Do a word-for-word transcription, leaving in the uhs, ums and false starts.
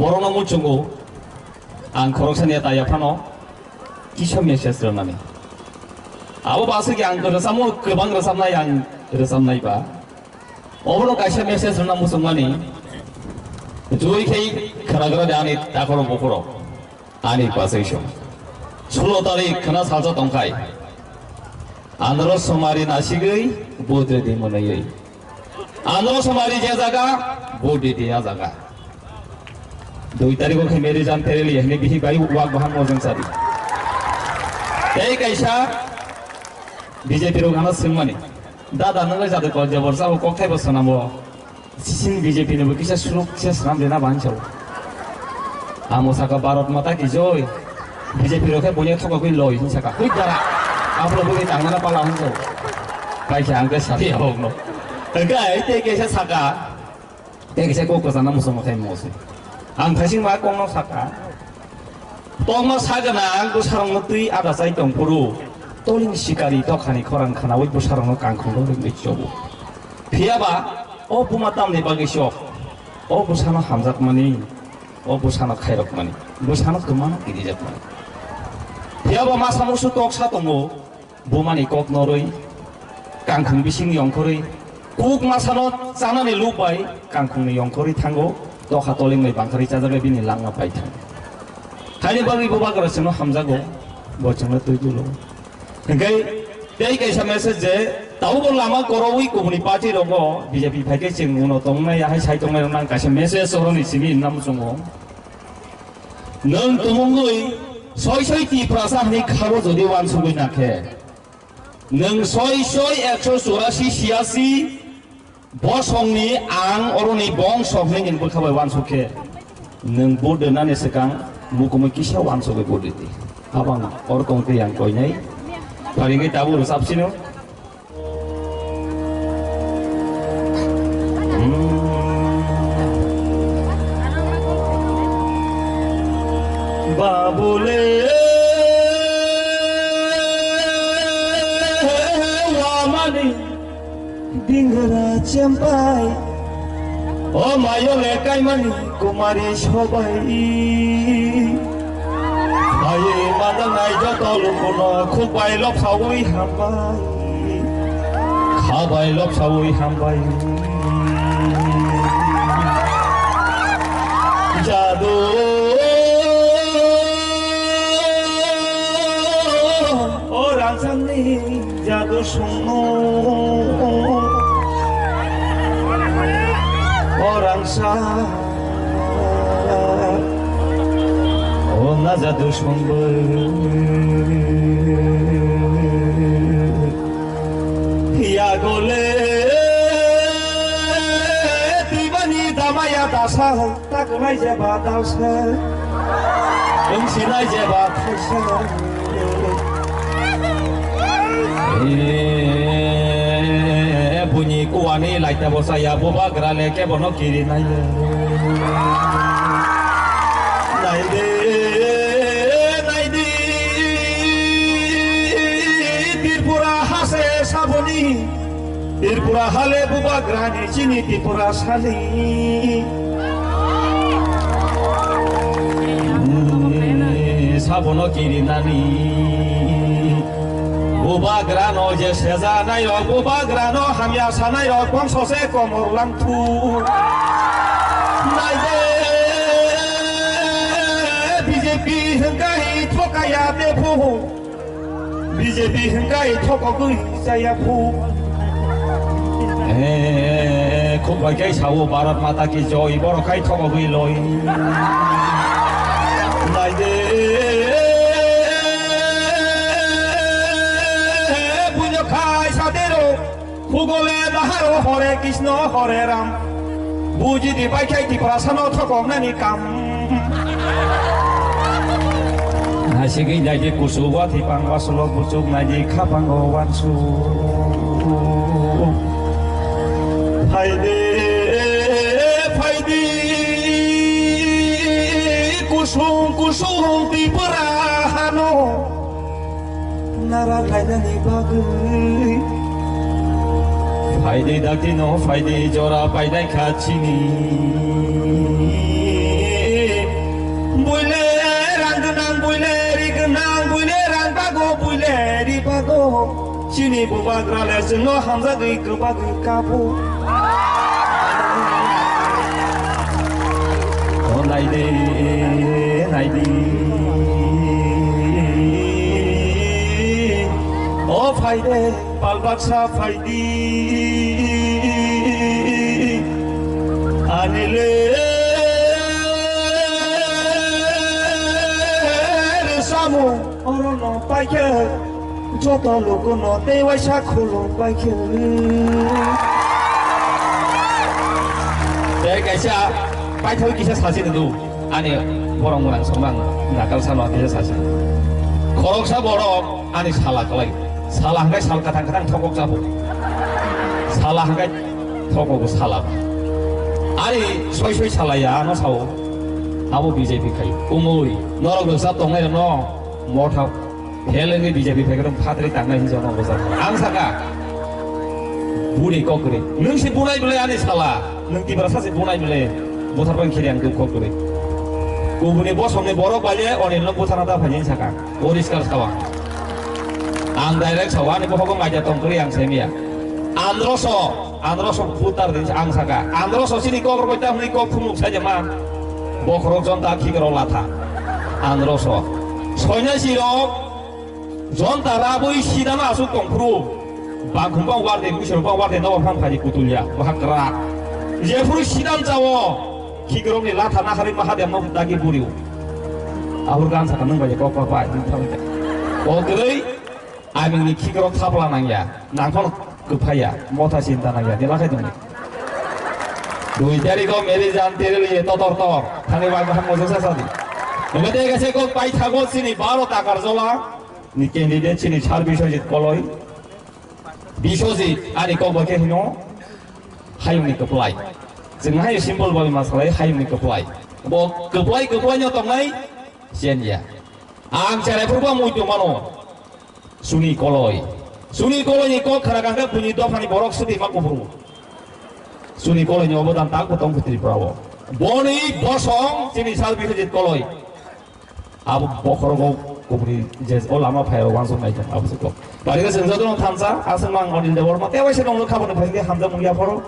Borokno muchungo ang khoroksani ta yaphano kisa message rwnani. Abo basiki ang rwchapmung kwbang rwchapnai ang rwchapnai ba. Obono kaisa message rwna muchungmani. Joi khe khwnagrani ani takhorok bukhurok. Ani pasai song. Sulo tarik khwna salsa tongkhai. Andro somari nasigwi budre di mwnaiwi. Ano somari je jaga, budi dia jaga. Dui tarikh o khe Mary Jan Tereli hini bihi bai wak bahan mojang sari. Tei kaisa B J P rok ano swngmani. Dada nang jadu kol jabor sabo kok thai bo sanamo. Sising B J P ni bo kisa suruk kisa swnam rina ban chao. Amo saka Bharat Mata ki joy. B J P rok khe bunya thokagwi loi hin saka. Hui dara. Abro bui tangmana pala hwn so. Kaisa ang khe sari hok no. Hwnkhe ai tei kaisa saka. Tei kaisa kok kwchana muchung muthai musi. Ang thaising ma kok no saka. Tokma sagana ang bwsarokno twi ada chai tong phuru. Toling sikari tokhani khorang khanaui bwsarokno kangkhungo ringwi chobo. Phiyaba o buma tamni bagwi sok. O bwsano hamjakmani. O bwsano khairokmani, bwsano kwmano kirijakmani. Phiyaba masa musu toksa tongo, bumani kok norwi, kangkhung bisingni ongkhorwi, kuk masano chanani luk bai kangkhungni ongkhorwi thango, tokha toling bai bangkharwi chajakle bini langma pai thango. Haini bagwi bubagra chwngno hamjago, bo chwngno twi dulo. Hingke tei kaisa message je, tabukbo lama korogwi kubuni party rogo B J P phaikhe chwng uno tongnai, ahai sai tongnai rok nang kaisa message oroni simi hinna muchungo. Nwng tumungwi soi soi Tiprasa hwnwi khabo jodi wansugwi nakhe, nwng soi soi ekso churasi siyasi bosongni ang oroni bongso hwnwi nini bwkha bai wansuk khe, nwng vote rwnani swkang mukumui kisa wansugwi vote rwdi. Abang orkong tei ang koinai. Pharingwi tabuk rwchapsino. Babule wamani dingra chempai, o mayo le kaimani kumari sobai. Ai madanai joto lukuno khukbai lopsaui hambai. Khabai lopsaui hambai. Jadu o rangsangni jadu songno. O rangsa o naja dusmon bo yagole tibani damaya dasa takunai jeba dalsa wngsinai jeba thaisa. Eh, buini kuani laita bosaya bubagra le kebono kiri nai. Naide, naide, Tripura hase saboni. Tripura hale bubagrani chini Tripura sani. Sabono kirinani bubagrano je seja nairok, bubagrano hamya sanairok bongso se komor langthu. Naide B J P hwnkhe thokaya tephu. B J P hwnkhe thokogwi chaya phu. Eh, khuk bai khe sao Bharat Mata ki joy, borok khai thokogwi loi. Naide, buino khai satero. Khugole daharo Hore Krishna Hore Ram. Bujidi bai khai Tiprasano thokoknani kam. Nasigwi naidi kusu wathi pang waslo buchuk naidi khapango wansu. Phaidi, phaidi, kusung kusung Tripura hano. Nara lainani bagwi. Phaidi dakti no phaidi jora paidai kha chini. Chini bubagra le chwngno hamjagwi kwbagwi kabo. O naidi, naidi. O phaide, palbaksa phaidi. Anile samung. Orono paikhe joto lukuno tei waisa khulum paikhe. Tei kaisa paithak kisa sasi nadu ani borok mwnang songmang nakal sama kisa sasi. Khoroksa borok ani sala kwlai. Sala hwnkhe sal kwthang kwthang thokok chabo. Sala hwnkhe thokok sala. Ani soi soi salaya ano sao. Abo B J P khai. Umui norok rwsa tongnai no motha. Hel wngwi B J P phaikhe phatri tangnai hinwi jono bwsa. Ang saka, buni kok kwrwi. Nwng se bunai bwle ani sala, nwng Tiprasa se bunai bwle, bwtharbai khiri ang duk kok kwrwi. Kubuni bosongni borok bai le Onilno bwtharna da phai hinwi saka. Poriskar sawa. Ang direct sawa, ani bohogo maija tong kwrwi ang semiya. Androso. Androso putar din ang saka. Androso chini kok rok ta hwnwi kok phunuk sai jema. Bokhorok jonta khikro latha. Androso. Soinasi rok jonta rabui sidano asuk tongphuru. Bangkhum bang warde, wisor bang warde, nobo phang phaji kutulya. Bahakra. Jephuru sidan chawo. Khikrokni latha naharwi mahadem no dagi buriu. Abur gan saka nung bai kok kok bai. Kok kwrwi. Amingni khikrok thapla nangya, nangkhor kwphaiya, motha sinta nangya, nila khai tongdi. Dui tarikho meri jan tereli ye totor tor, thani bai baham mojok sa sadi. Ebe de gese kok pai thago chini baro takar jola, ni candidate chini sar Biswajit Koloi. Biswajit ani kok bai khe hino, hayungni kwplai. Chwng hai simple bai ma salai hayungni kwplai. Bo kwplai kwplai no tongnai, chenya. Ang cherai phuru bo mui tongmano. Suni Koloi. Suni Koloi ni kok khara kangkhe buini dophani borok swtwi ma kuburu. Suni Koloi ni obodan tak bo tong Tripura o. Boni bosong chini sal Biswajit Koloi. Abo bokhorogo kuburi je o lama phai o wansuk nai tong abo se kok. Bari ga sengjak no thansa aswk mang Anil Debbarma tei waisa nongno khaboni phai hamjak mungya phoro.